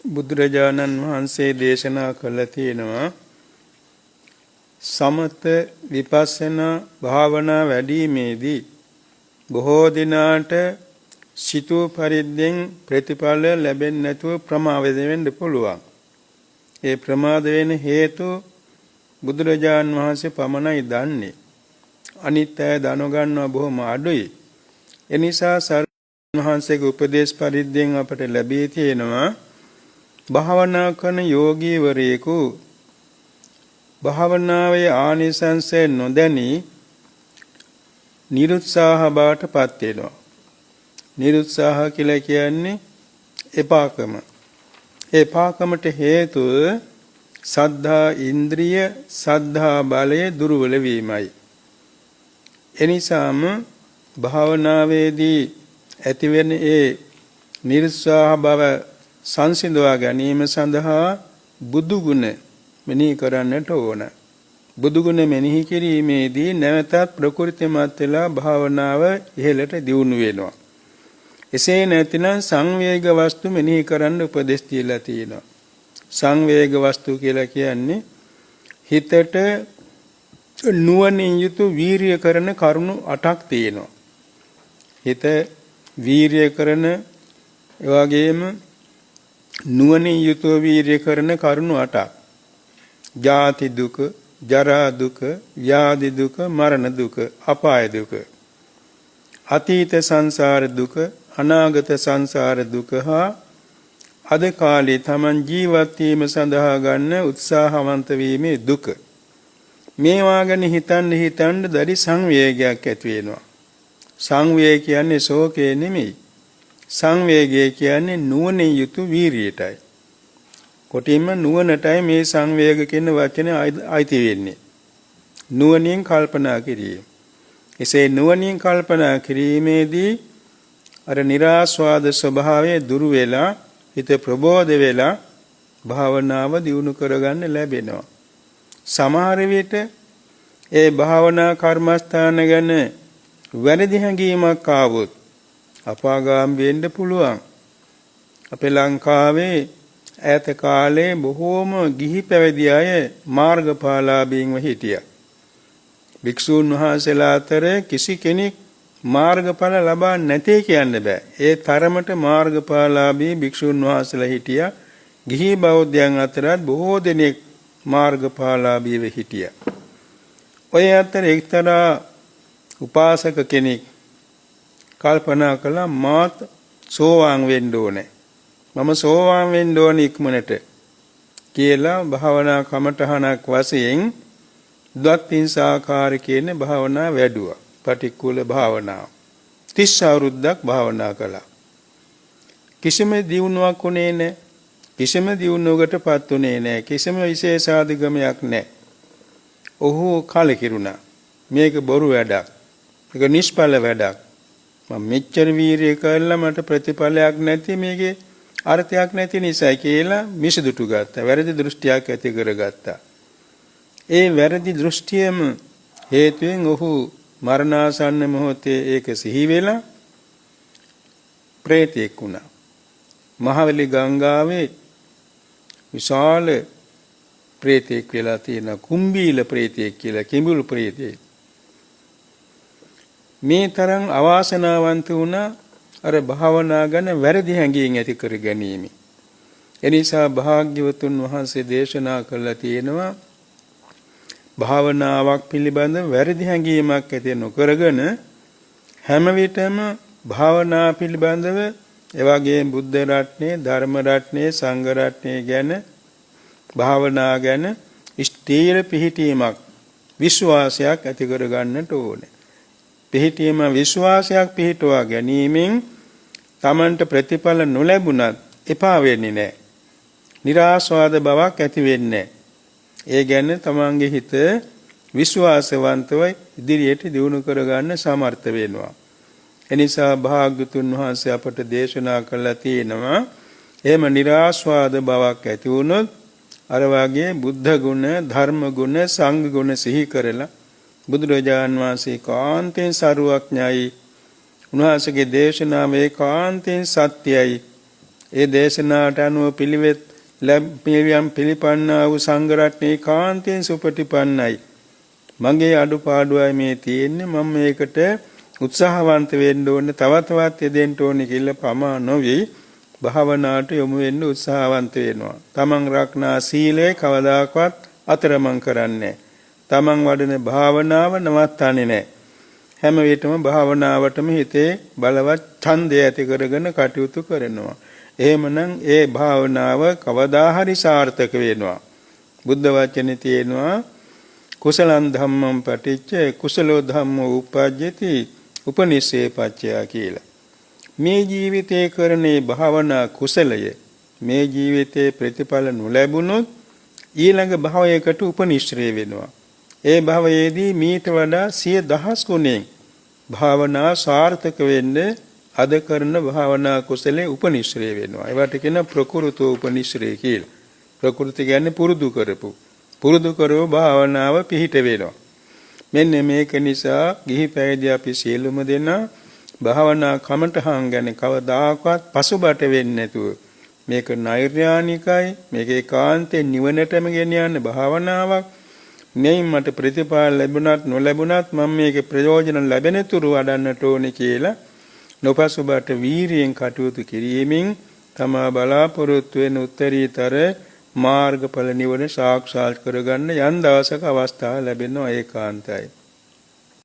බුදුරජාණන් වහන්සේ දේශනා කළා තියෙනවා සමත විපස්සනා භාවනා වැඩිීමේදී බොහෝ දිනාට සිතූ පරිද්දෙන් ප්‍රතිඵල ලැබෙන්නේ නැතුව ප්‍රමාද වෙන්න පුළුවන්. ඒ ප්‍රමාද වෙන හේතු බුදුරජාන් වහන්සේ පමණයි දන්නේ. අනිත් අය දැනගන්නවා බොහොම අඩුයි. එනිසා සර්වඥ වහන්සේගේ උපදේශ පරිද්දෙන් අපට ලැබී තියෙනවා භාවනා කරන යෝගීවරයෙකු භාවනාවේ ආනිසංසය නොදැනී නිරුත්සාහ බවට පත් වෙනවා. නිරුත්සාහ කියලා කියන්නේ එපාකම. ඒ එපාකමට හේතුව සද්ධා ඉන්ද්‍රිය සද්ධා බලය දුර්වල වීමයි. එනිසාම භාවනාවේදී ඇතිවෙන ඒ නිරුත්සාහ බව සංසිඳවා ගැනීම සඳහා බුදු ගුණ මෙනෙහි කරන්නට ඕන. බුදු ගුණ මෙනෙහි කිරීමේදී නැවතත් ප්‍රකෘතිමත් වෙලා භාවනාව ඉහළට දියුණු වෙනවා. එසේ නැතිනම් සංවේග වස්තු මෙනෙහි කරන්න උපදෙස් දීලා තියෙනවා. සංවේග වස්තු කියලා කියන්නේ හිතට නුවණින් යුතු වීරිය කරන කරුණු 8ක් තියෙනවා. හිත වීරිය කරන, ඒ වගේම නුවණින් යුතුව වීරිය කරන කරුණු 8ක්. ජාති දුක, ජරා දුක, ව්‍යාධි දුක, මරණ දුක, අපාය දුක. අතීත සංසාර දුක, අනාගත සංසාර දුක හා අද කාලේ තමන් ජීවත් වීම සඳහා ගන්න උත්සාහවන්ත වීමේ දුක. මේවා ගැන හිතන්න හිතන්න දැඩි සංවේගයක් ඇති වෙනවා. සංවේගය කියන්නේ ශෝකය නෙමෙයි. සංවේගය කියන්නේ නුවණින් යුතු වීරියටයි. කොටින්ම නුවණටයි මේ සංවේග කියන වචනේ අයිති වෙන්නේ. නුවණින් කල්පනා කිරීම. එසේ නුවණින් කල්පනා කිරීමේදී අර නිරාස්වාද ස්වභාවය දුරු වෙලා හිත ප්‍රබෝධ වෙලා භාවනාව දියුණු කරගන්න ලැබෙනවා. සමහර විට ඒ භාවනා කර්මස්ථාන ගැන වැරදි හැඟීමක් ආවොත් අපාගාමී වෙන්න පුළුවන්. අපේ ලංකාවේ ඈත කාලේ බොහෝම ගිහි පැවිදි අය මාර්ගඵලාභීන්ව හිටියා. භික්ෂූන් වහන්සේලා අතර කිසි කෙනෙක් මාර්ගඵල ලබා නැtei කියන්න බෑ. ඒ තරමට මාර්ගඵලාභී භික්ෂූන් වහන්සේලා හිටියා. ගිහි බෞද්ධයන් අතරත් බොහෝ දෙනෙක් මාර්ගඵලාභීව හිටියා. ඔය අතර එක්තරා උපාසක කෙනෙක් කල්පනා කළා මාත් සෝවාන් වෙන්න ඕනේ. මම සෝවාන් වෙන්න ඕනේ ඉක්මනට කියලා භාවනා කමඨහනක් වශයෙන් ද්වත්තිංසාකාර කියන භාවනා වැඩුවා. පටික්කුල භාවනාව. 30 අවුරුද්දක් භාවනා කළා. කිසිම දියුණුවක් උනේ නැහැ. කිසිම දියුණුවකටපත් උනේ නැහැ. කිසිම විශේෂාධිගමයක් නැහැ. ඔහු කලකිරුණා. මේක බොරු වැඩක්. මේක නිෂ්ඵල වැඩක්. මම මෙච්චර වීරිය කළා මට ප්‍රතිඵලයක් නැති මේකේ අර්ථයක් නැති නිසා කියලා මිසදුටු ගත්තා. වැරදි දෘෂ්ටියක් ඇති කරගත්තා. ඒ වැරදි දෘෂ්ටියම හේතුවෙන් ඔහු මරණාසන්න මොහොතේ ඒක සිහි වෙලා ප්‍රේතෙක් වුණා. මහවැලි ගංගාවේ විශාල ප්‍රේතෙක් වෙලා තියෙන කුම්බීල ප්‍රේතෙක් කියලා, කිඹුල් ප්‍රේතෙක්. මේ තරම් අවාසනාවන්ත වුණා අර භාවනා ගැන වැරදි හැඟීම් ඇති කර ගැනීම. එනිසා භාග්‍යවතුන් වහන්සේ දේශනා කළා තියෙනවා භාවනාවක් පිළිබඳ වැරදි හැඟීමක් ඇති නොකරගෙන හැම විටම භාවනා පිළිබඳව එවැගේම බුද්ධ රත්නයේ, ධර්ම රත්නයේ, සංඝ රත්නයේ ගැන භාවනා ගැන ස්ථීර පිහිටීමක් විශ්වාසයක් ඇති කර ගන්නට ඕනේ. පිහිටීම විශ්වාසයක් පිහිටුවා ගැනීමෙන් තමන්ට ප්‍රතිඵල නොලැබුණත් එපා වෙන්නේ නැහැ. නිරාස්වාද බවක් ඇති වෙන්නේ නැහැ. ඒ ගැන තමන්ගේ හිත විශ්වාසවන්තව ඉදිරියට දියුණු කරගන්න සමර්ථ වෙනවා. එනිසා භාග්‍යතුන් වහන්සේ අපට දේශනා කළා තියෙනවා එහෙම නිරාස්වාද බවක් ඇති වුණොත් අර වාගේ බුද්ධ ගුණ, ධර්ම ගුණ, සංඝ ගුණ සිහි කරලා බුදුරජාන් වහන්සේ කාන්තෙන් සරුවක්ඥයි, උන්වහන්සේගේ දේශනාව ඒකාන්තයෙන් සත්‍යයි ඒ දේශනාවට අනුව පිළිවෙත් ලැබියම් පිළිපන්නා වූ සංඝ රත්නයේ කාන්තෙන් සුපටිපන්නයි. මගේ අඩුපාඩුවයි මේ තියෙන්නේ, මම මේකට උත්සාහවන්ත වෙන්න ඕනේ, තව තවත් යෙදෙන්න ඕනේ කියලා පමා නොවි භාවනාවට යොමු වෙන්න උත්සාහවන්ත වෙනවා. තමන් රක්නා සීලය කවදාකවත් අතරමං කරන්නේ, තමන් වඩන භාවනාව නවත්තන්නේ නැහැ. හැම විටම භාවනාවටම හිතේ බලවත් ඡන්දය ඇති කරගෙන කටයුතු කරනවා. එහෙමනම් ඒ භාවනාව කවදා හරි සාර්ථක වෙනවා. බුද්ධ වචනේ තියෙනවා කුසලං ධම්මං පටිච්ච කුසලෝ ධම්මෝ උප්පජ්ජති උපනිස්සේ පච්චයා කියලා. මේ ජීවිතේ කරන භාවනා කුසලය මේ ජීවිතේ ප්‍රතිඵල නොලැබුණොත් ඊළඟ භවයකට උපනිශ්‍රේ වෙනවා. ඒ භවයේදී මීට වඩා සිය දහස් ගුණයෙන් භාවනා සාර්ථක වෙන්න අද කරන භාවනා කුසලයේ උපනිශ්‍රේ වෙනවා. ඒවට කියන ප්‍රකෘතෝ උපනිශ්‍රේ කියලා. ප්‍රකෘති කියන්නේ පුරුදු කරපු. පුරුදු කරව භාවනාව පිහිට වෙනවා. මෙන්න මේක නිසා ගිහි පැවිදි අපි සියලුම දෙනා භාවනා කමඨහන් ගැන කවදාකවත් පසුබට වෙන්නේ නැතුව, මේක නෛර්යානිකයි, මේක ඒකාන්තයෙන් නිවනටම ගෙන යන භාවනාවක්, මෙයින් මට ප්‍රතිඵල ලැබුණත් නොලැබුණත් මම මේකේ ප්‍රයෝජන ලැබෙන තුරු වඩන්නට ඕනේ කියලා නොපසුබට වීරියෙන් කටයුතු කිරීමෙන් තමා බලාපොරොත්තු වෙන උත්තරීතර මාර්ගඵල නිවන සාක්ෂාත් කරගන්න යම් දවසක අවස්ථාව ලැබෙනවා ඒකාන්තයි.